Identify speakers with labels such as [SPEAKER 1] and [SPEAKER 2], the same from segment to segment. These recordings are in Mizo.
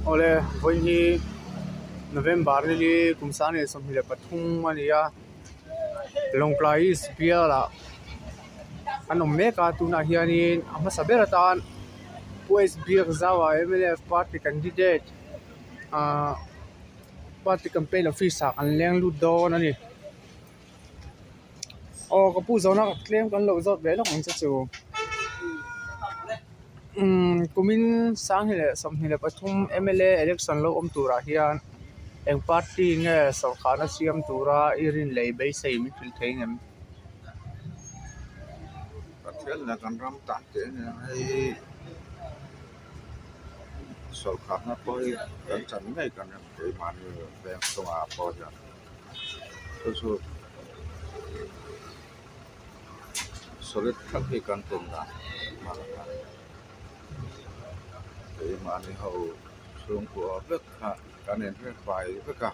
[SPEAKER 1] Awle vawiin hi November ni hi kum 23 a ni a Lawngtlai East bial ah an awm mek a tunah hianin a hmasa ber atan Pu H Biakzau ah mnf party candidate ahh party campaign office ah an leng lut dawn a ni. Aw ka pu zawhna tlem kan lo zawt ve lawk ang che chu umm kumin 2023 mla election lo awm turah hian eng party nge sawrkharna siam tura i rin lei beisei min hrilh thei ngem?
[SPEAKER 2] Pathian leh kan ram tan teh ania hei sawrkharna pawh hi kan chan ngei kan ring keimahni veng chungah pawh hian. Chu chu solid thlap hi kan tum dan keimahni ho chhungkua vek kha kan inhre fai vek a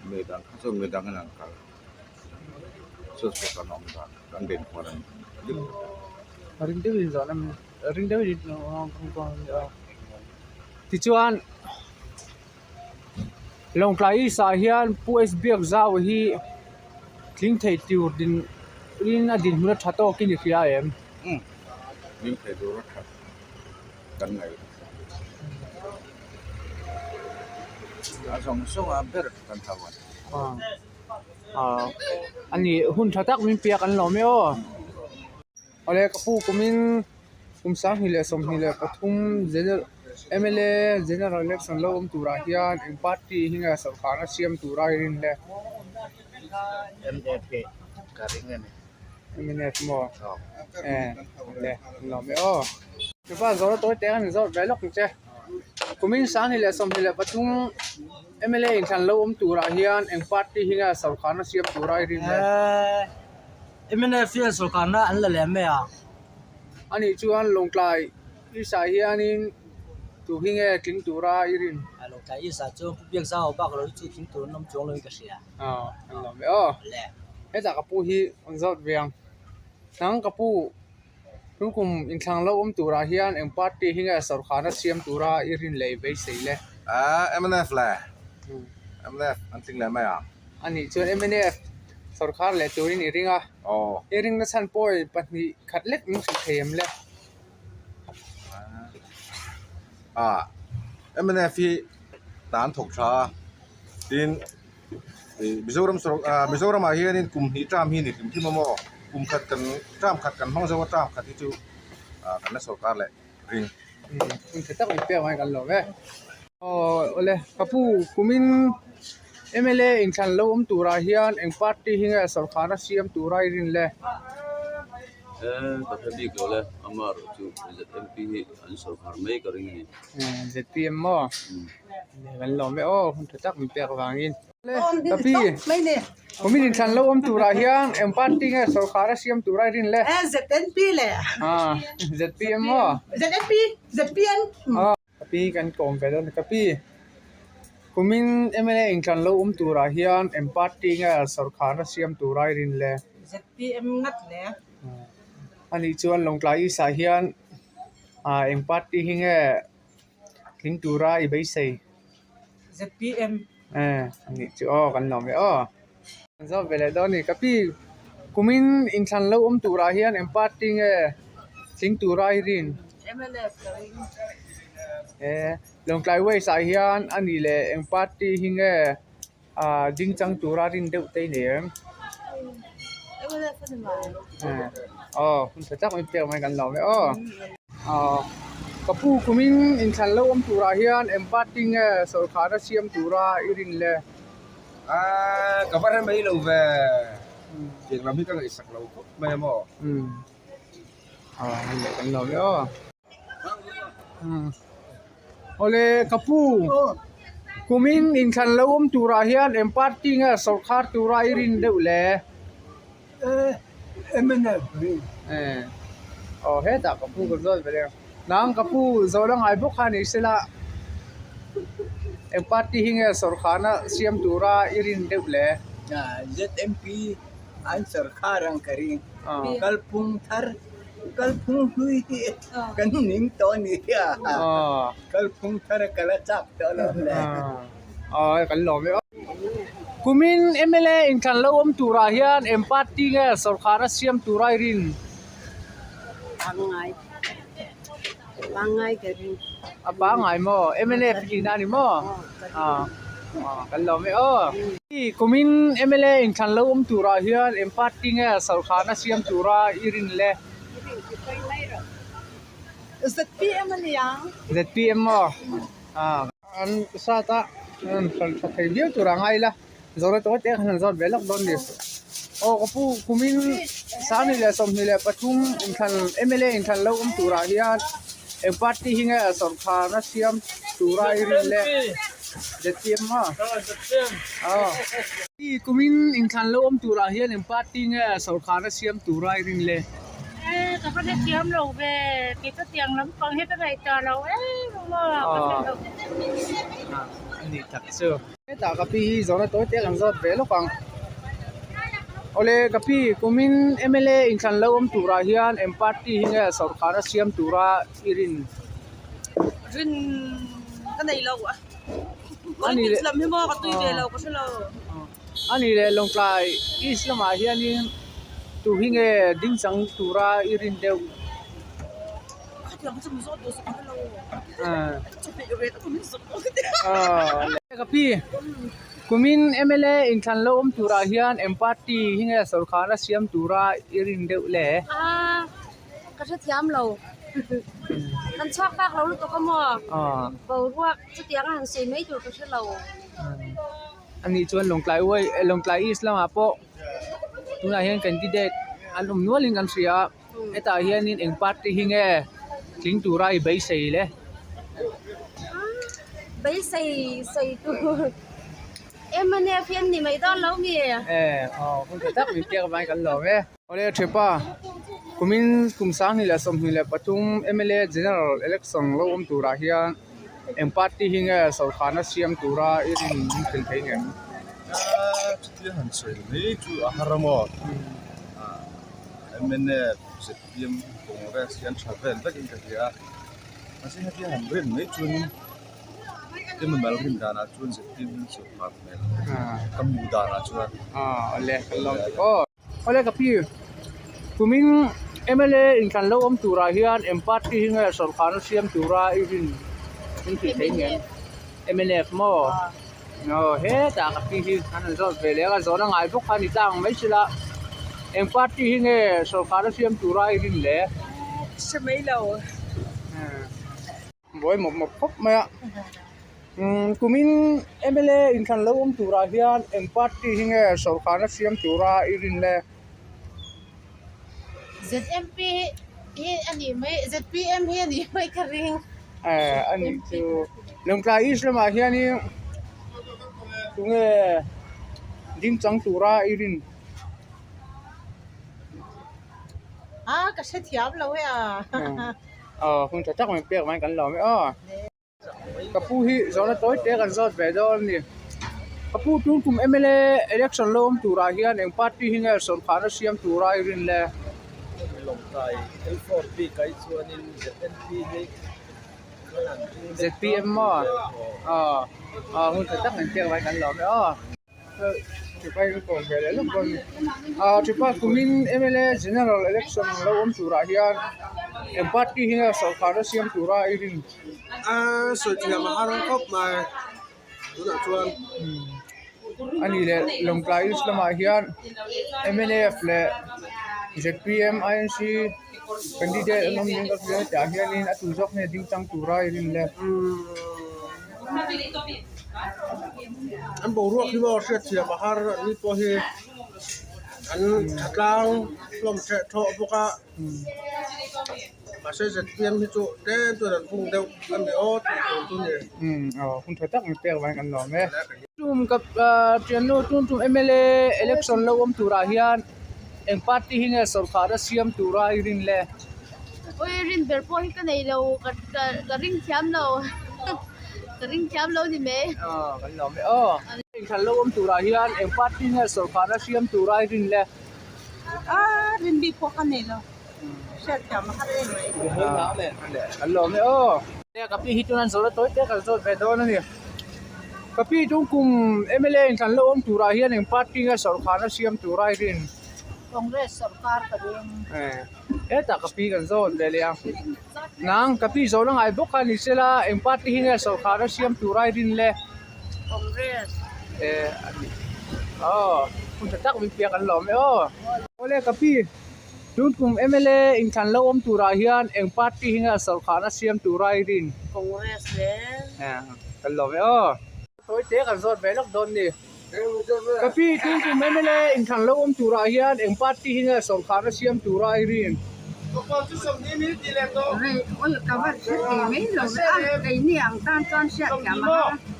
[SPEAKER 2] mi dang kha chu mi dangin an kal chu chu kan awm dan kan dinhmun a ni.
[SPEAKER 1] Tichuan. Lawngtlai East ah hian Pu S Biakzau hi tling thei tur din in a dinhmun a tha tawkin i hria em?
[SPEAKER 2] Umm tling thei tur a tha kan ngaih a zawng zawng a ber kan hlau a ni.
[SPEAKER 1] Aw a ni hun tha tak min piak an lawm e aw. Awle ka pu kumin kum 2023 general mla general election lo awm turah hian eng party hi nge sawrkharna siam tura i rin le?
[SPEAKER 3] Mnf hi ka ring a ni.
[SPEAKER 1] Mnf maw? E le an lawm e aw. Mipa zawhna tawi teng a ni zawt ve lawk ang che. Kumin 2023 mla inthlan lo awm turah hian eng party hi nge sawrkharna siam tura i rin le?
[SPEAKER 3] Mnf hian sawrkarna an la lem mai a.
[SPEAKER 1] Anih chuan Lawngtlai East ah hianin tu hi nge tling tura i rin?
[SPEAKER 3] Lawngtlai East ah chuan Pu Biakzau bak lo hi chu tling tur an awm chuang loin ka hria.
[SPEAKER 1] Aw, an lawm e aw.
[SPEAKER 3] Le.
[SPEAKER 1] Hetah ka pu hi an zawt ve ang. Nang ka pu, tun kum inthlang lo awm turah hian eng party hi nge sawrkarna siam tura i rin leh i beisei le?
[SPEAKER 2] Mnf le. Mnf an tling leh mai ang.
[SPEAKER 1] Anih chuan mnf Sawrkar leh turin i ring a, i ring nachhan pawi pahnih khat lek min hrilh thei em le?
[SPEAKER 2] Ah, mnf hi tan thawk tha a, tin Mizoram sawr ah Mizoramah hianin kum hnih term hi ni hlim hlim a maw? Kum khat kan term khat kan hmang zo a term khat hi chu ah kan la sawrkar leh. ring.
[SPEAKER 1] Hun tha tak min pek mai kan lawm e. Aw awle ka pu kumin mla inthlan lo awm turah hian eng party hi nge sawrkharna siam tura i rin le?
[SPEAKER 4] Eh ka hre bik lo le amaherawh chu ZMP hi an sawrkhar mai ka ring a ni.
[SPEAKER 1] ZPM maw? Kan lawm e aw hun tha tak min pek avangin. Ka pi, kumin inthlan lo awm turah hian eng party nge sawrkar a siam tura i rin le?
[SPEAKER 5] ZNP le.
[SPEAKER 1] ZPM maw?
[SPEAKER 5] ZNP, ZPM.
[SPEAKER 1] Ka pi kan kawm ve dawn a ni. Ka pi, kumin mla inthlan lo awm turah hian eng party nge sawrkar a siam tura i rin le?
[SPEAKER 5] ZPM ngat le.
[SPEAKER 1] Anih chuan Lawngtlai East ah hian eng party hi nge tling tura i beisei?
[SPEAKER 5] ZPM.
[SPEAKER 1] Eh, anih chu aw kan lawm ve aw. Kan zawt ve leh dawn a ni. Ka pi, kumin inthlan lo awm turah hian eng party nge tling tura i rin?
[SPEAKER 5] Mnf ka ring.
[SPEAKER 1] Eh, Lawngtlai West ah hian anih leh eng party hi nge Ah ding chang tura rin deuh te i nei em? Aw hun tha tak mai pek mai kan lawm e aw. Aw ka pu kumin inthlan lo awm turah hian eng party nge sawrkhar a siam tura i rin le?
[SPEAKER 2] Ah ka va hre mai lo ve. Tiang lam hi ka ngaihsak lo khawp mai a maw?
[SPEAKER 1] Umm aw hei leh kan lawm e aw. Awle ka pu kumin inthlan lo awm turah hian eng party nge sawrkhar tura i rin deuh le? Aw hetah ka pu ka zawt ve leh nang ka pu zawh la ngai bawk kha ni sela eng party hi nge sawrkharna siam tura i rin deuh le?
[SPEAKER 3] ZMP an sawrkhar ang ka ring kalphung thar.
[SPEAKER 6] Kalphung hlui hi kan ning tawh a ni a, kalphung thar a kal a chak tawh lo le.
[SPEAKER 1] Aw kan lawm e aw. Kumin mla inthlan lo awm turah hian eng party nge sawrkhar a siam tur a i rin?
[SPEAKER 7] Pangngai. Pangngai ka ring.
[SPEAKER 1] A pangngai maw? Mnf tihna a ni maw? Kan lawm e aw. Kumin mla inthlan lo awm turah hian eng party nge sawrkhar a siam tura i rin le?
[SPEAKER 5] ZPM a niang.
[SPEAKER 1] ZPM maw? An sat a, an rawn tha thei viau tur a ngai ila, zawhna tawh te khan an zawt ve lawk dawn a ni. Aw ka pu kumin 2023 inthlan mla inthlan lo awm turah hian eng party hi nge sawrkharna siam tura i rin le ZPM maw? Aw. Kumin inthlan lo awm turah hian eng party nge sawrkharna siam tura i rin le?
[SPEAKER 8] E ka va hrethiam lo ve, kei chu tiang lampang hi ka ngaihtuah lo em maw ka hre lo.
[SPEAKER 1] A ni tak chu. Hetah ka pi hi zawhna tawi te kan zawt ve lawk ang. Awle ka pi kumin mla inthlan lo awm turah hian eng party hi nge sawrkar a siam tura i rin?
[SPEAKER 5] Rin ka nei lo a. Politics lam hi maw ka tui ve lo ka hre lo.
[SPEAKER 1] A ni leh Lawngtlai East lamah hianin tu hi nge ding chang tura i rin deuh? Ka pi, kumin mla inthlan lo awm turah hian eng party hi nge sawrkhar a siam tura i rin deuh le?
[SPEAKER 8] Ka hrethiam lo. Kan chhuak bak lo lutuk a maw? Boruak chutiang a han sawi mai tur ka hre lo.
[SPEAKER 1] Ani chuan Lawngtlai uai Lawngtlai East lamah pawh tunah hian candidate an awm nualin kan hria a hetah hianin eng party hi nge tling tura i beisei le?
[SPEAKER 8] Beisei sawi tur mnf hi an ni mai dawn lo mi?
[SPEAKER 1] E aw hun tha tak min pek avangin kan lawm e. Awle Thipa kumin kum 2023 mla General Election lo awm turah hian Eng party hi nge sawrkharna siam tura i rin min hrilh thei ngem?
[SPEAKER 2] Chutia han sawi mai chu a har a maw? Mnf, zpm, Congress hi an tha vel vekin ka hria a, mahse hetia han rin mai chuan i mimal rin danah chuan zpm hi an sawrkhar hmel ka hmuh danah chuan.
[SPEAKER 1] Awle kan lawm tuk aw. Awle ka pi, kumin mla inthlan lo awm turah hian eng party hi nge sawrkharna siam tura i rin in tih thei ngem? Mnf maw? Aw hetah ka pi hi an rawn zawt ve leh a, zawhna ngai bawk kha a ni tlang mai sila. Eng party hi nge sawrkharna siam tura i rin le?
[SPEAKER 5] Hre mai lo.
[SPEAKER 1] Buai mawp mawp khawp mai a. Umm kumin mla inthlan lo awm turah hian eng party hi nge sawrkharna siam tura i rin le?
[SPEAKER 8] ZMP hi a nih mai ZPM hi a nih mai ka ring.
[SPEAKER 1] Eh a nih chu Lawngtlai East lamah hianin tunge ding chang tura i rin?
[SPEAKER 5] A ka hrethiam lo e a.
[SPEAKER 1] Aw hun tha tak mai pek mai kan lawm e aw. Ka pu hi zawhna tawi te kan zawt ve dawn a ni. Ka pu tun kum mla election lo awm turah hian eng party hi nge sawrkharna siam tura i rin le?
[SPEAKER 3] Lawngtlai L4 bik ai chuanin ZNP hi
[SPEAKER 1] ZPM maw? Aw aw hun tha tak mai pek mai kan lawm e aw. Thipa kumin mla general election lo awm turah hian eng party hi nge sawrkharna siam tura i rin?
[SPEAKER 9] A sawi thiam a har khawp mai tunah chuan.
[SPEAKER 1] A nih leh Lawngtlai East lamah hian mnf leh zpm inc candidate an awm niin ka hria tah hianin a tu zawk nge ding chang tura i rin le?
[SPEAKER 9] An boruak hi maw hriatthiam a har an ni pawh hi an tha tlang hlawm ṭheh thawh bawk a mahse zpm hi chu tlem chuan an hung deuh a ni aw tih tur chu a ni.
[SPEAKER 1] Umm aw hun tha tak min pek vangin kan lawm e. Tum ka thiannu tum tum mla election lo awm turah hian eng party hi nge sawrkhar a siam tura i rin le?
[SPEAKER 8] Ui rin ber pawh hi ka nei lo ka ka ring thiam lo ka ring thiam lo ni mai.
[SPEAKER 1] Aw kan lawm e aw. Inthlan lo awm turah hian eng party nge sawrkhar a siam tura i rin le?
[SPEAKER 5] A rin bik pawh ka nei lo. Hriatthiam a har em mai.
[SPEAKER 1] Kan lawm e aw. Ka pi hi chuan zawhna tawi te kan zawt ve dawn a ni. Ka pi tung kum mla in thlan lo awm turah hian eng party nge sawrkharna siam tura i rin?
[SPEAKER 5] Congress sawrkar ka ring.
[SPEAKER 1] Hetah ka pi kan zawt ve leh a. Nang ka pi zawhna ngai bawk a ni sela eng party hi nge sawrkharna siam tura i rin le?
[SPEAKER 5] Congress.
[SPEAKER 1] Aw hun tha tak min pek an lawm e aw. Awle ka pi. Tun kum mla inthlan lo awm turah hian eng party hi nge sawrkharna siam tura i rin?
[SPEAKER 5] Congress le.
[SPEAKER 1] Kan lawm e aw. Tawi te kan zawt ve lawk dawn ni. Ka pi tun kum mla inthlan lo awm turah hian eng party hi nge sawrkharna siam tura i rin?
[SPEAKER 7] Ka va hre thei mai lo ve a, keini ang tan chuan hriat thiam a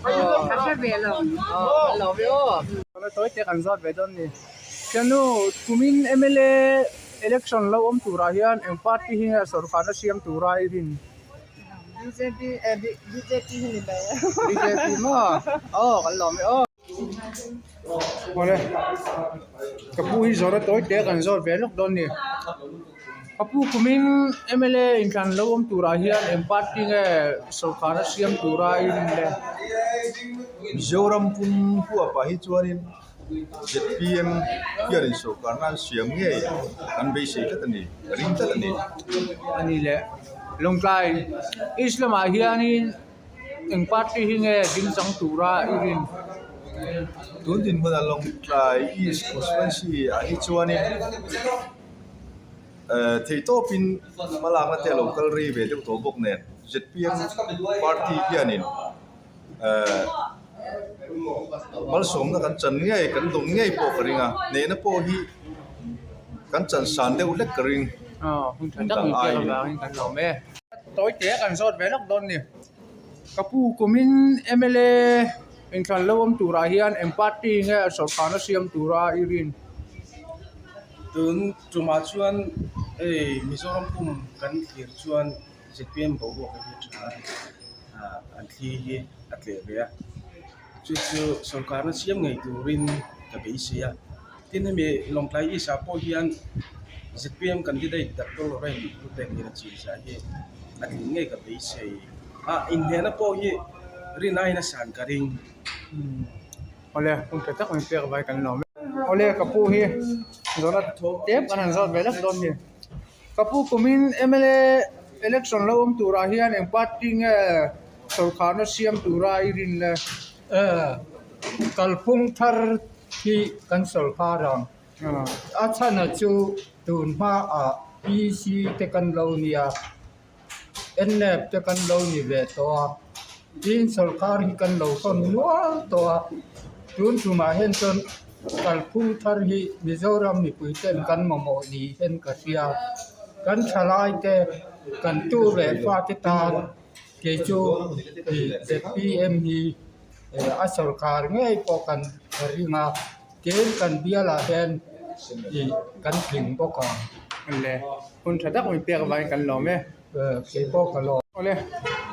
[SPEAKER 7] har a, ka hre ve lo.
[SPEAKER 1] Kan lawm e aw. Tawi te kan zawt ve dawn ni. Thiannu, kumin mla election lo awm turah hian eng party hi nge sawrkharna siam tura i rin?
[SPEAKER 5] Bjp eh bjp hi ni mai.
[SPEAKER 1] Bjp maw? Aw kan lawm e aw. Awle, ka pu hi zawhna tawi te kan zawt ve lawk dawn ni. Ka pu kumin mla inthlan lo awm turah hian eng party nge sawrkharna siam tura i rin le?
[SPEAKER 2] Mizoram pum huapah hi chuanin ZPM hianin sawrkarna an siam ngei an beisei tlat a ni, a ring tlat a ni.
[SPEAKER 1] A ni leh Lawngtlai East lamah hianin eng party hi nge ding chang tura i rin?
[SPEAKER 2] Tun dinhmunah Lawngtlai East constituency ah hi chuanin theihtawpin hmalakna te a lo kal rei ve deuh tawh bawk nen ZPM party hianin Malsawmna kan chan ngei kan dawm ngei pawh ka ring a, hnehna pawh hi kan chan san deuh hlek ka ring.
[SPEAKER 1] Aw hun tha tak min pek avangin kan lawm e. Tawi te kan zawt ve lawk dawn ni. Ka pu kumin mla inthlan lo awm turah hian eng party nge sawrkharna siam tura i rin?
[SPEAKER 9] Tun tumah chuan hei Mizoram pum kan thlir chuan Zpm boruak hi a tha a ni. An thli hi a tleh ve a, chu chu sorkarna siam ngei turin ka beisei a. Tin hemi Lawngtlai East ah pawh hian zpm candidate Doctor Lorrain Lutekir a chinzah hi a tling ngei ka beisei a, inhnehna pawh hi rin aiin a san ka ring.
[SPEAKER 1] Awle hun tha tak min pek vai kan lawm e. Awle ka pu hi zawhna tep kan han zawt ve lawk dawn ni. Ka pu kumin mla election lo awm turah hian eng party nge sawrkharna siam tura i rin le?
[SPEAKER 6] Kalphung thar hi kan sawrkhar ang. A chhana chu tun hmaah PC te kan lo nia. NLAP te kan lo ni ve tawh a, tin sawrkar hi kan lo hawn nual tawh a, tun tumah hian chuan kalphung thar hi Mizoram mipui ten kan mamawh ni hian ka hria, kan thalai te kan tu leh fate tan kei chu zpm hi a sawrkar ngei pawh kan ring a. Tin kan bialah hian ih kan tling bawk ang.
[SPEAKER 1] Awle, hun tha tak min pek avangin kan lawm e.
[SPEAKER 6] Kei pawh ka lawm.
[SPEAKER 1] Awle,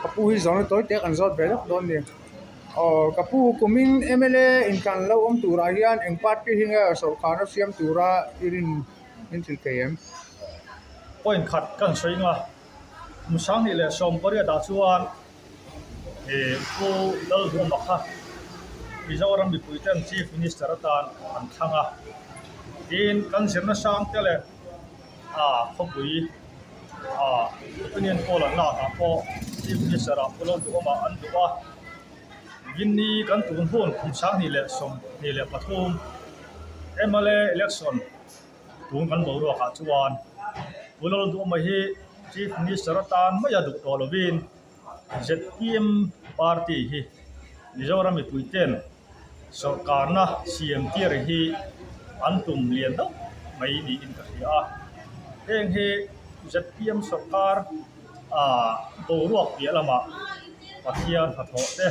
[SPEAKER 1] ka pu hi zawhna tawi te kan zawt ve lawk dawn ni. Aw, ka pu kumin mla intlan lo awm turah hian eng party hi nge sawrkharna siam tura i rin min hrilh thei em?
[SPEAKER 10] Point khat kan sawi nga, kum 2018 ah chuan Pu Lalduhawma kha Mizoram mipuiten Chief Minister atan an thlang a, tin kan zirna sang te leh khawpui opinion poll an lakah pawh Chief Minister ah Pu Lalduhawma an duh a, Vinni kan tun hun kum 2023 mla election tun kan boruakah chuan Pu Lalduhawma hi Chief Minister atan mai a duh tawh lovin zpm party hi Mizoram mipuiten sawrkarna siam tir hi an tum lian deuh mai niin ka hria a. Heng hi zpm sawrkar ah boruak piah lamah Pathian hnathawh te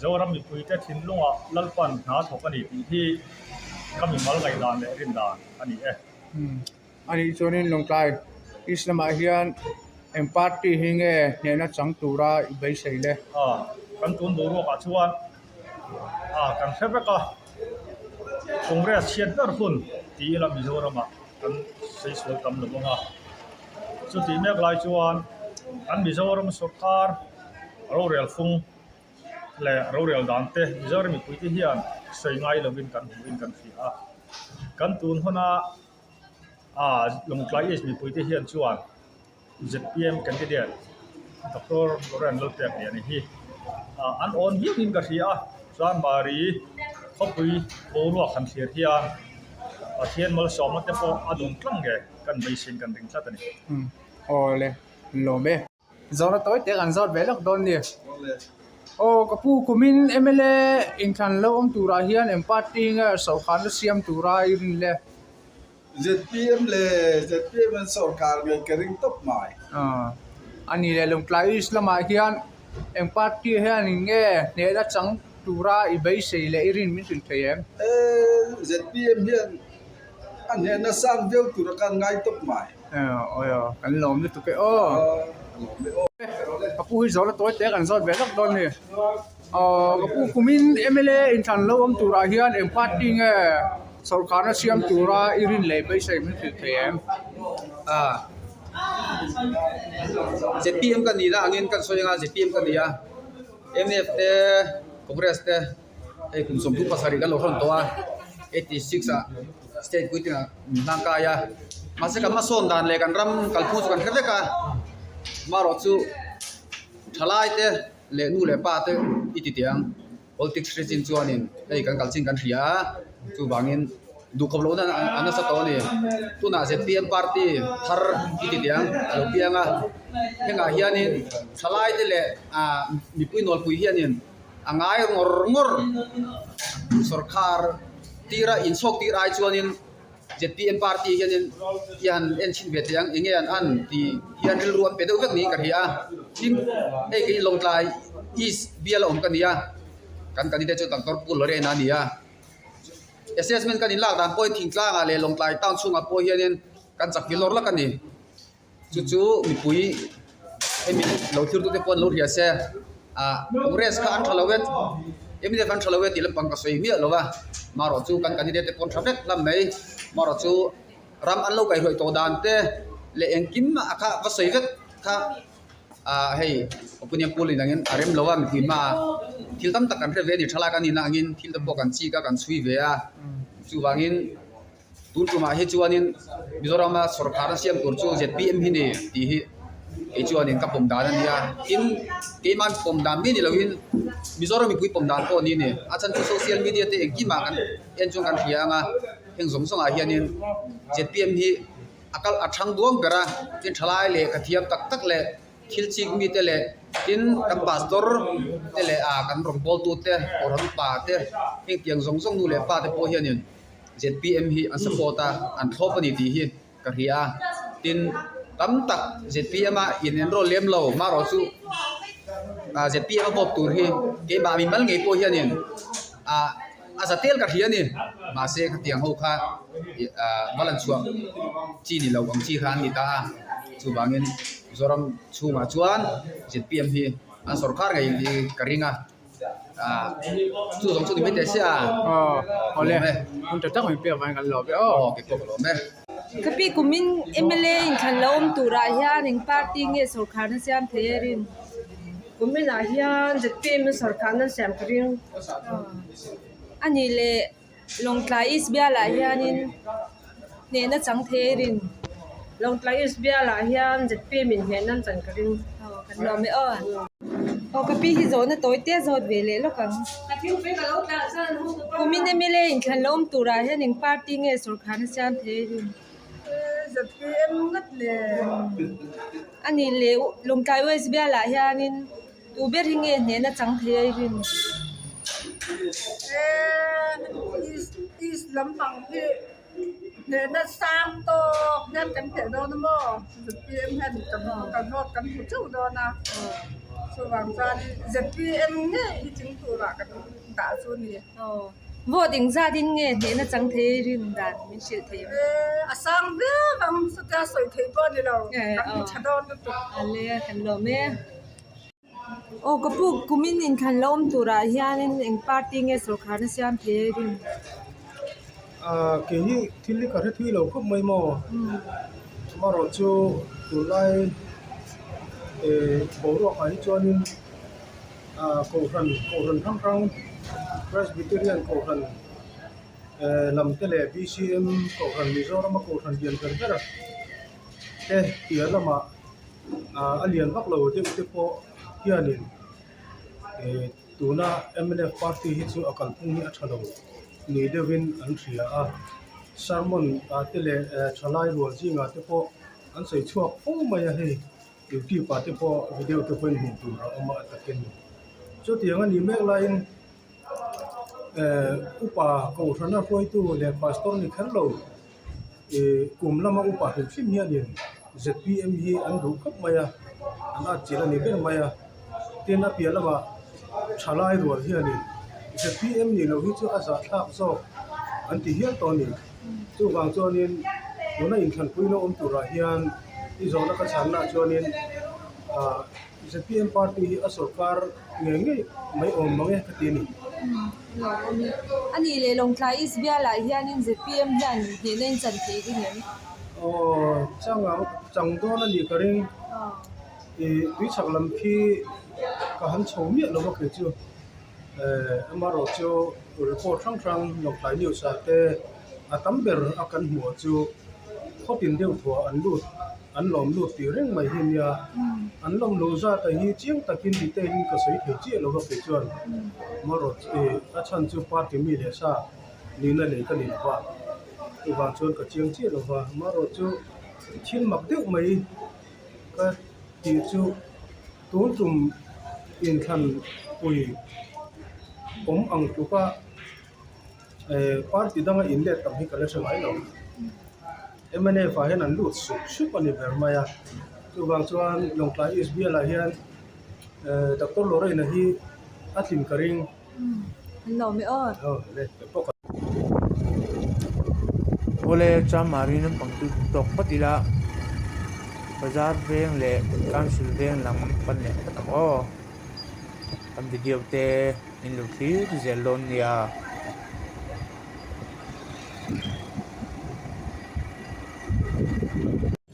[SPEAKER 10] Zoram mipuite thinlungah Lalpan hna thawk a ni tih hi ka mimal ngaihdan leh rindan a ni e.
[SPEAKER 1] A nih chuanin Lawngtlai East lamah hian eng party hi nge hnehna chang tura i beisei le?
[SPEAKER 10] Kan tun boruakah chuan kan hre vek a, Congress chhiat ber hun ti ila Mizoramah kan saisual tam lo ang a. Chutih mek lai chuan kan Mizoram sorkar rorel fung leh rorel dan te Mizoram mipuite hian sawi ngai lovin kan hmuhin kan hria a. Kan tun huna Lawngtlai East mipuite hian chuan zpm candidate Doctor Lawren Lalpekliana hi an awn viauin ka hria a, chuan Mari khawpui boruak han thlir hian Pathian malsawmna te pawh a dawng tlang nge kan beiseiin kan ring tlat a ni.
[SPEAKER 1] Awle, lawm e. Zawhna tawi te kan zawt ve lawk dawn ni. Aw ka pu kumin mla inthlan lo awm turah hian eng party nge sawrkharna siam tura i rin le?
[SPEAKER 11] Zpm le zpm an sawrkar ngei ka ring tawp mai.
[SPEAKER 1] A ni leh Lawngtlai East lamah hian eng party hian nge hnehna chang tura i beisei leh i rin min hrilh thei em?
[SPEAKER 11] Zpm hian a hnehna sang viau tura kan ngai tawp mai.
[SPEAKER 1] Awi aw, kan lawm lutuk e aw. Ka pu hi zawhna tawi te kan zawt ve lawk dawn a ni. Aw ka pu kumin mla inthlan lo awm turah hian eng party nge sawrkarna siam tura i rin leh beisei min hrilh thei em?
[SPEAKER 12] Zpm ka ni la angin kan sawi anga zpm ka ni a, mnf te Congress te hei kum 37 kan lo hrawn tawh a, 86 ah state puitlingah min hlang kai a, mahse kan hmasawn dan leh kan ram kalphung chu kan hre vek a, amaherawhchu thalai te leh nu leh pa te i ti teh ang politics hre chin chuanin hei kan kal chin kan hria a chuvangin duhkhawp lohna a nasa tawh a ni tunah zpm party thar i ti teh ang a lo piang a hengah hianin thalai te leh ah mipui nawlpui hianin a ngai ngawr ngawr sawrkhar tira inchhawk tir ai chuanin zpm party hianin i han en chhin ve teh ang eng nge an an tih hian rilru an pe deuh vek niin ka hria a tin hei kei Lawngtlai East bial a awm ka ni a kan candidate chu Doctor Pu Lorena a ni a assessment kan inlak dan pawhin thingtlangah leh Lawngtlai town chhungah pawh hianin kan chak vil lawr lak a ni. Chu chu mipui hemi lo thlir tute pawh an lo hria se ah Congress kha an tha lo e mnf an tha lo e tih lampang ka sawi miah lo a marawh chu kan candidate te pawh an tha vek hlawm mai marawh chu ram an lo kaihhruai tawh dan te leh engkim a kha va sawi vek kha ah hei opinion poll in angin a rem lo a mipui hmaah thil tam tak kan hre ve a ni thalak a nihna angin thil te pawh kan chik a kan chhui ve a chuvangin. Tun tumah hi chuanin Mizorama sawrkharna siam tur chu zpm hi ni tih hi kei chuanin ka pawm dan a nia. Tin, keimah pawm dan mai ni loin Mizoram mipui pawm dan pawh a ni a ni. A chhan chu social media te engkimah kan en chuan kan hria ang a, heng zawng zawngah hianin zpm hi a kal a thang duang ber a, tin thalai leh ka thiam tak tak leh thil chik mite leh tin kan pastor te leh ah kan rawngbawltu te kohhran upa te heng tiang zawng zawng nu leh pa te pawh hianin. Zpm hi an support a, an thlawp a ni tih hi ka hria a. Tin, tam tak zpm a in enroll lem lo marawh chu ah zpm a vote tur hi keimah mimal ngei pawh hianin ah a za tel ka hria a ni. Mahse khatiang ho kha ah va lan chhuah chi ni lo ang chi kha an ni ta a. Chuvangin Mizoram chhungah chuan zpm hi an sawrkar ngei hi ka ring a. Chu zawng chu ni mai teh sia.
[SPEAKER 1] Aw awle hun tha tak min pek avangin kan lawm e aw.
[SPEAKER 12] Aw keipawh ka lawm e.
[SPEAKER 13] Ka pi kumin mla inthlan lo awm turah hian eng party nge sawrkharna siam thei e rin?
[SPEAKER 5] Kuminah hian zpm sawrkharna siam ka ring.
[SPEAKER 13] A nih leh Lawngtlai East bialah hianin hnehna chang thei e rin?
[SPEAKER 5] Lawngtlai East bialah hian zpm in hnehna an chan ka ring.
[SPEAKER 13] Aw kan lawm e aw. Aw ka pi hi zawhna tawi te zawt ve leh lawk ang. Kumin mla inthlan lo awm turah hian eng party nge sawrkharna siam thei e rin?
[SPEAKER 5] Zpm ngat le.
[SPEAKER 13] A nih leh Lawngtlai West bialah hianin Tu ber hi nge hnehna chang thei a i rin?
[SPEAKER 7] East lampang hi hnehna sang tawk hian kan hneh dawn a maw? Zpm hian kan vote kan hmu teuh dawn a, chuvang chuanin zpm ngei hi tling turah kan dah chu a ni.
[SPEAKER 13] Vote engzat in nge hnehna chang thei a i rin dan min hrilh thei ang?
[SPEAKER 7] A sang viau ang, chutia sawi theih pawh a ni lo, kan hmu tha dawn lutuk.
[SPEAKER 13] Ale, kan lawm e. Aw ka pu kumin inthlan la awm turah hianin eng party nge sawrkharna siam thei e rin?
[SPEAKER 9] Ahh kei hi thil hi ka hre thui lo khawp mai maw? Amaherawhchu.
[SPEAKER 14] Tunlai eh boruakah hi chuanin ah kohhran kohhran hrang hrang Presbyterian kohhran eh lam te leh B_C_M kohhran Mizorama kohhran lian ber ber te piah lamah ah a lian vak lo deuh te pawh hianin eh tuna mnf party hi chu a kalphung hi a tha lo ni deuhin an hria a sermon ah te leh eh thalai rual zingah te pawh an sawi chhuak fo mai a hei youtube ah te pawh video te pawhin hmuh tur a awm a takin chutiang a nih mek laiin eh upa kohhrana hruaitu leh pastor ni kher lo. Ih kum lama upa hrim hrim hianin zpm hi an duh khawp mai a an atchilh a ni ber mai a tin a piah lamah thalai rual hianin zpm nih loh hi chu a zahthlak zawk an ti hial tawh a ni chuvang chuanin tuna inthlanpui lo awm turah hian i zawhna ka chhannaah chuanin ah zpm party hi a sawrkar ngei ngei mai awm mang e ka ti a ni.
[SPEAKER 13] A nih leh Lawngtlai East bialah hianin zpm hian hnehna in chan thei ring em?
[SPEAKER 14] Aw, chang ang, chang dawn a nih ka ring. Ih tuichhak lam khi ka han chho miah lo a kei chu. Eh amaherawh chu report hrang hrang Lawngtlai news ah te a tam ber a kan hmuh chu khawtin deuh thuah an lut. An lawm lut tih reng mai hi nia, an lawm loh zat a hi chiang takin detail in ka sawi thei chiah lo va kei chuan marawt ih a chhan chu party mi leh sa nihna nei ka ni lo va, chuvang chuan ka chiang chiah lo va, marawt chu thil mak deuh mai ka tih chu tun tum inthlan pui awm ang tluka. Eh party danga in let tam hi ka la hre ngai lo. Mnf ah hian an lut sup sup a ni ber mai a. Chuvang chuan Lawngtlai East bialah hian eh Doctor Lorraine-a hi a tlin ka ring.
[SPEAKER 13] An lo awm e aw.
[SPEAKER 14] Aw le pawh ka.
[SPEAKER 1] Awle Chamari naupang chu tawk phawt ila bazar veng leh council veng lam pan leh phawt ang aw. Kan video te in lo thlir zel dawn nia.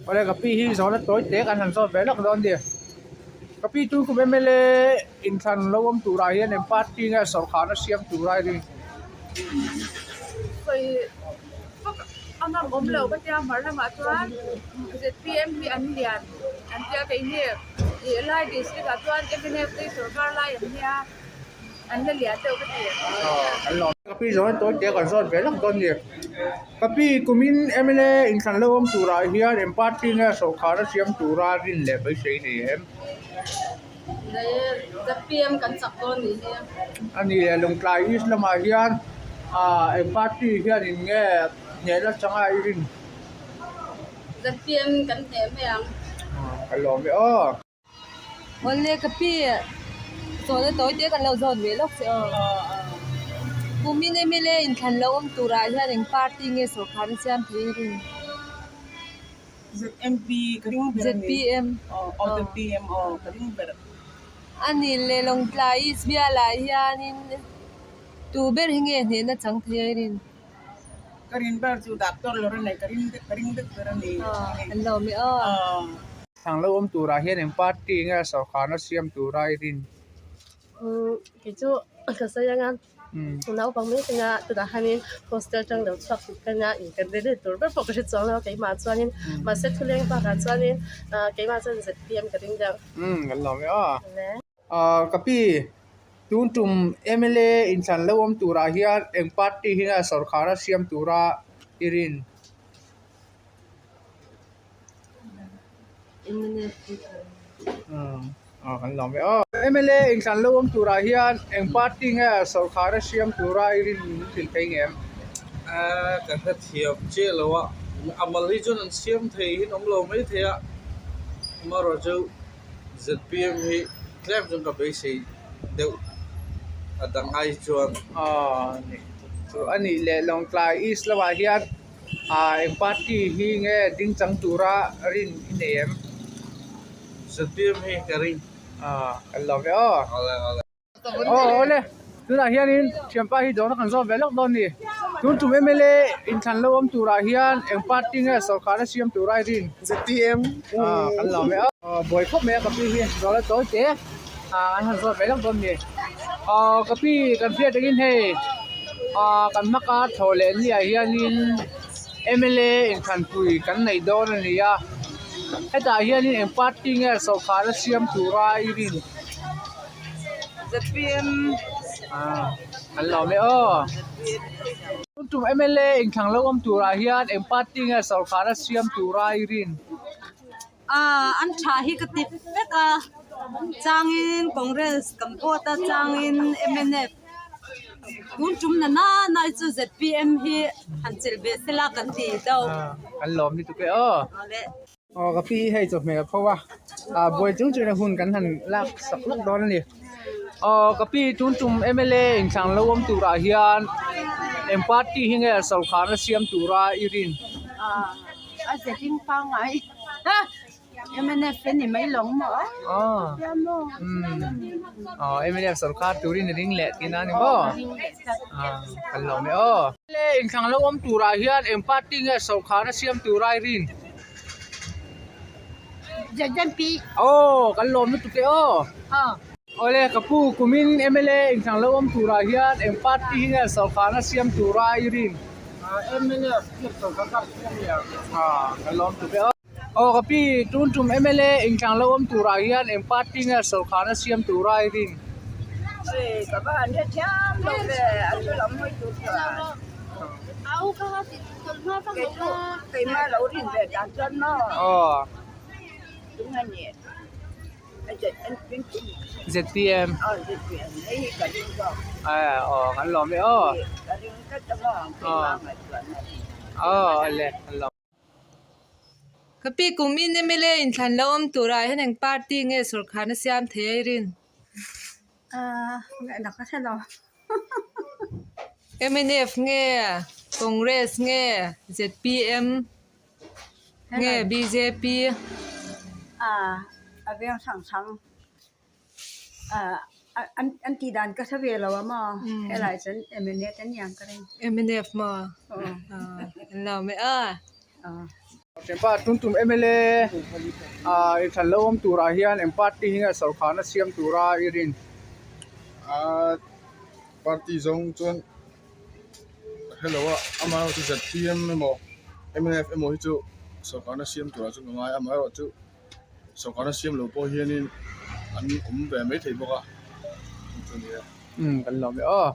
[SPEAKER 1] Awle ka pi hi zawhna tawi te kan han zawt ve lawk dawn nia. Ka pi chu kum mla inthlan lo awm turah hian eng party nge sawrkharna siam tur a ring.
[SPEAKER 7] Sawi vak a ngam awm lo ka tia hmar lamah chuan zpm hi an lian an tia keini ih lai district ah chuan mnf te sawrkar lai an nia an la lian deuh ka ti.
[SPEAKER 1] Ka pi zawhna tawi te kan zawt ve lawk dawn nia. Ka pi kumin mla inthlan lo awm turah hian eng party nge sawrkar a siam tura rin leh beisei nei em?
[SPEAKER 5] Zpm kan chak dawn nih hi.
[SPEAKER 1] A ni e, Lawngtlai East lamah hian ah eng party hianin nge hnehna changa i rin?
[SPEAKER 5] Zpm kan hneh mai ang.
[SPEAKER 1] Ka lawm e aw.
[SPEAKER 13] Awle ka pi chawlhna tawi te kan lo zawt ve lawk che aw. Kumin mla inthlan lo awm turah hian eng party nge sawrkharna siam thei i rin?
[SPEAKER 5] ZMP ka ring ber a ni.
[SPEAKER 13] ZPM.
[SPEAKER 5] Aw ZPM aw ka ring ber.
[SPEAKER 13] A ni le Lawngtlai East bialah hianin tu ber hi nge hnehna chang thei a i rin?
[SPEAKER 7] Ka rin ber chu doctor Lorena ka ring ka ring vek ber a ni.
[SPEAKER 13] An lo awm e aw.
[SPEAKER 1] Thlang lo awm turah hian eng party nge sawrkharna siam tura i rin?
[SPEAKER 5] Umm kei chu ka sawi anga naupang mai kanga tunah hianin hostel atang lo chhuak tih ka nia in kan ready tur ber pawh ka hre chuang lo a keimah chuanin mahse thuleng bakah chuanin ah keimah chuan zpm ka ring deuh.
[SPEAKER 1] Umm kan lo awm e aw. Ah ka pi tun tum mla inthlan lo awm turah hian eng party hi nge sawrkharna siam tura i rin? Mla inthlan lo awm turah hian eng party nge sawrkhar a siam tura i rin thil thei nge em?
[SPEAKER 15] Ka hrethiam chiah lo a, a mal hi chuan an siam thei hi an awm lo mai thei a, amaherawh chu zpm hi tlem chuan ka beisei deuh a dang ai chuan.
[SPEAKER 1] A nih leh Lawngtlai East lamah hian Ah eng party hi nge ding chang tura rin i nei em?
[SPEAKER 15] Zpm hi ka ring.
[SPEAKER 1] Ah kan lawm e aw. Awle awle. Aw awle tunah hianin thianpa hi dawrna kan zawm ve lawk dawn ni. Tun tum mla inthlan lo awm turah hian eng party nge sorkar a siam tur a i rin?
[SPEAKER 9] ZPM.
[SPEAKER 1] Ah kan lo mai a. Buai khawp mai a ka pi hi zawh la tawi te ah an han zawt mai lawk dawn ni. Aw ka pi kan hriat angin hei ah kan hmaka thlawh leh ni ah hianin mla inthlanpui kan neih dawn a ni a. Hetah hianin eng party nge sorkar a siam tura i rin?
[SPEAKER 7] ZPM.
[SPEAKER 1] Ah kan lo mai aw. Tun tum mla inthlang lo awm turah hian eng party nge sorkar a siam tura i rin?
[SPEAKER 13] Ah an tha hi ka ti vek a changin Congress kan vote a changin mnf tun tum na nana hi chu zpm hi han chelh ve sela kan ti deuh.
[SPEAKER 1] Kan lawm lutuk e aw. Aw ka pi hi hei chawhmeh a pho a ah buai chung chuan a hun kan han lak sak lawk dawn a ni. Aw ka pi tun tum mla inthlang lo awm turah hian eng party hi nge sorkar a siam tura i rin?
[SPEAKER 7] A zepin pangngai mnf te ni mai lo maw?
[SPEAKER 1] Aw mnf sorkar turin i ring leh tihna a ni maw? Kan lawm e aw. Mla inthlang lo awm turah hian eng party nge sorkar a siam tura i rin?
[SPEAKER 7] ZMP.
[SPEAKER 1] Aw kan lawm lutuk e aw. Awle ka pu kumin mla inthlang lo awm turah hian eng party hi nge sorkarna siam tura i rin?
[SPEAKER 6] Mnf hian sorkarna a siam leh ang.
[SPEAKER 1] Kan lawm tuk e aw. Aw ka pi tun tum mla inthlang lo awm turah hian eng party nge sorkarna siam tura i rin?
[SPEAKER 7] Ka va han hrethiam lo ve a chu lam hawi tur chuan. Kei chu keimah lo rin ve dan chuan maw?
[SPEAKER 1] Aw.
[SPEAKER 7] Tunge ni?
[SPEAKER 1] ZPM aw kan lawm e aw aw awle kan lawm.
[SPEAKER 13] Ka pi kumin mla inthlan lo awm turah hian eng party nge sorkharna siam thei a i rin? Mnf nge Congress nge ZPM? Nge bjp?
[SPEAKER 7] A veng hrang hrang an tih dan ka hre ve lo a maw helai chuan mnf an niang ka ring.
[SPEAKER 13] Mnf maw? An lo mai a.
[SPEAKER 1] Thianpa tum tum mla i thlan lo awm turah hian eng party hi nge sorkharna siam tura i rin?
[SPEAKER 2] Party zawng chuan Hello a amaherawhchu zpm emaw mnf emaw hi chu sorkarna siam turah chuan ka ngai a amaherawhchu sorkarna siam lo pawh hianin an awm ve maithei bawk a chu chu a ni e.
[SPEAKER 1] Umm kan lawm e aw.